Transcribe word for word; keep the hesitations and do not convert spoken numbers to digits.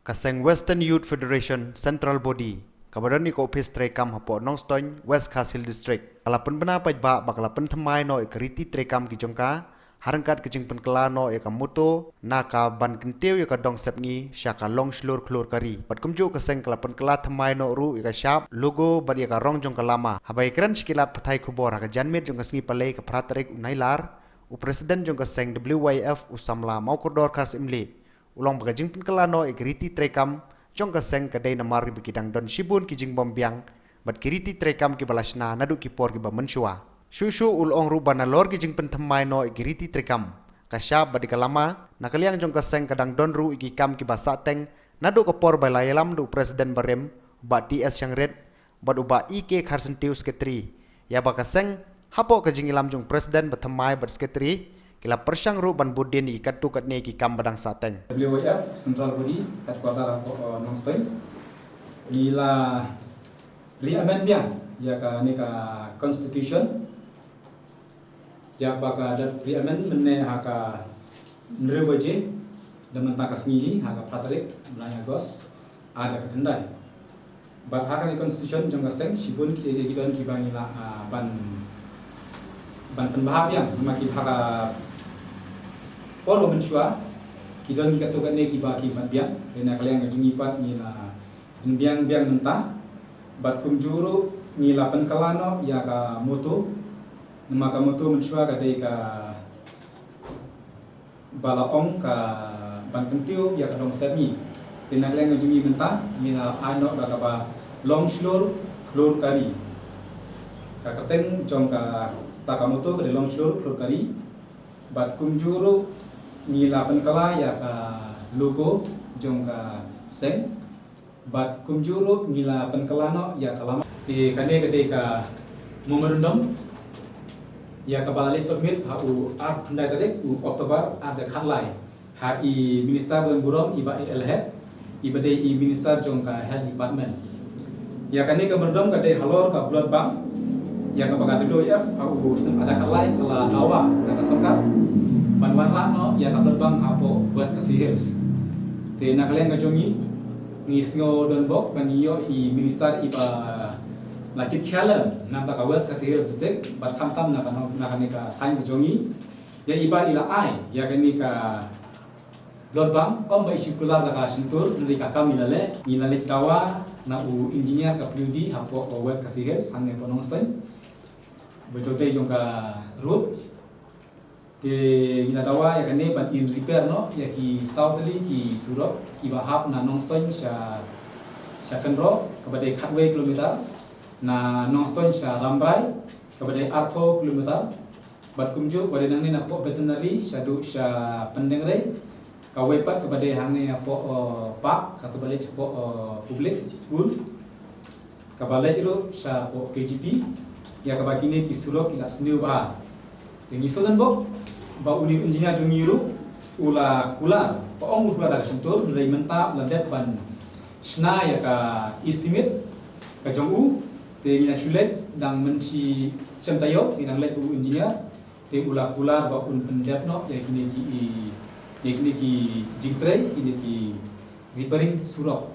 Ka seng Western Youth Federation Central Body, kaba don ïa ka ophis treikam hapoh Nongstoiñ, West Khasi Hills District, ka la pynbna paidbah ba ka la pynthymmai noh ïa ka riti treikam ki jong ka, ha ryngkat ka jingpynkylla noh ïa ka motto, na ka ban kyntiew ïa ka dong sepngi sha ka long shlur khlur ka ri. Bad kumjuh ka seng ka la pynkylla thymmai noh ruh ïa ka shap, logo bad ïa ka rong jong ka lama. Haba ïakren sha ki lad pathai khubor ha ka janmiet jong ka sngi Palei ka phra tarik u Nailar, u President jong ka seng W Y F u samla Mawkordor Kharsyiemlieh, u la ong ba ka jingpynkylla noh ïa ki riti treikam jong ka seng ka dei namar ba ki dang don shibun ki jingbym biang bad ki riti treikam kiba la shna naduh ki por kiba mynshuwa. Shuh shuh u la ong ruh ba nalor ki jingpynthymmai noh ïa ki riti treikam, ka shap bad ïa ka lama, na ka liang jong ka seng ka dang don ruh ïa ki kam kiba sahteng naduh ka por ba la ïalam da u President barim, u Bah T S Shangrit, bad u Bah E K Kharsyntiew, Secretary. Ïa ba ka seng, hapoh ka jingïalam jong u President ba thymmai bad Secretary, ki la pyrshang ruh ban bud dien ïa ki katto katne ki kam ba dang sahteng. W Y F Central Body, Headquarter hapoh, uh, Nongstoiñ, ngi la re-amend biang ïa kane ka Constitution. Ïa ba ka dep re-amend mynne ha ka hynriew baje da mynta ka sngi hi, ha ka phra tarik bnai August, ar hajar khatkhyndai. Bad ha kane ka Constitution jong ka seng, shibun ki, ki don kiba ngi la, ah, ban, ban pynbha biang, namar ki ha ka por ba mynshuwa ki don ki katto katne kiba ki mat biang. Te na ka liang ka jong ngi pat ngi la pynbiang biang mynta. Bad kumjuh ruh ngi la pynkylla noh ïa ka motto. Namar ka motto mynshuwa ka dei ka ba la ong ka ban kyntiew ïa ka dong sepngi. Te na ka liang ka jong ngi mynta ngi la ai noh da kaba long shlur khlur ka ri. Ka kyrteng jong kata ka motto ka dei long shlur khlur ka ri. Bad kumjuh ruh ngi la pynkylla ïa ka logo jong ka seng. Bad kumjuh ruh ngi la pynkylla noh ïa ka lama. Te kane ka dei ka memorandum ïa kaba la leit submit ha u arphew khyndai tarik u October ar hajar khatlai, ha i Minister ba don burom, i Bah A L Hek, iba dei i Minister jong ka Health Department. Ïa kane ka memorandum ka dei halor ka blood bank ïa kaba ka W Y F ha u snem ar hajar khatlai ka la dawa na ka sorkar ban wanrah noh ïa ka blood bank hapoh West Khasi Hills. Te na ka liang ka jong ngi, ngi sngew donbok ba ngi ïoh i Minister iba la kit khia lem na ka bynta ka West Khasi Hills District, bad khamtam na ka, na kane ka thaiñ ka jong ngi. Ïa iba i la ai ïa kane ka blood bank, ym ba i shu kular da ka shyntur, hynrei ka kam i la leh. Ngi la leit dawa na u engineer ka P W D hapoh West Khasi Hills, hangne hapoh Nongstoiñ, ba jong dei jong ka road. Te ngi la dawa ïa kane ban in repair noh ïa ki saw tylli ki surok kiba hap na Nongstoiñ sha, sha Kynroh, kaba dei khatwei kilometer, na Nongstoiñ sha Rambrai, kaba dei arphew kilometer, bad kumjuh ba dei nangne na poh veterinary shaduh sha Pyndengrei, kawei pat kaba dei hangne hapoh, uh, park, kato ba leit shapoh, uh, public school, kaba leit ruh shapoh K G P, ïa kaba kine ki surok ki la sniew bha. Te ngi sngewdon bok ba une u engineer jong ngi ruh u la kular, ba ym u kular da ka shyntur, hynrei mynta u la dep ban shna ïa ka estimate ka jong u. Te ngi la shu leit dang mynshi shem taïew, ngi dang leit bad u engineer. Te u la kular ba un pyndep noh ïa kine ki, ïa kine ki jingtrei, kine ki repairing surok.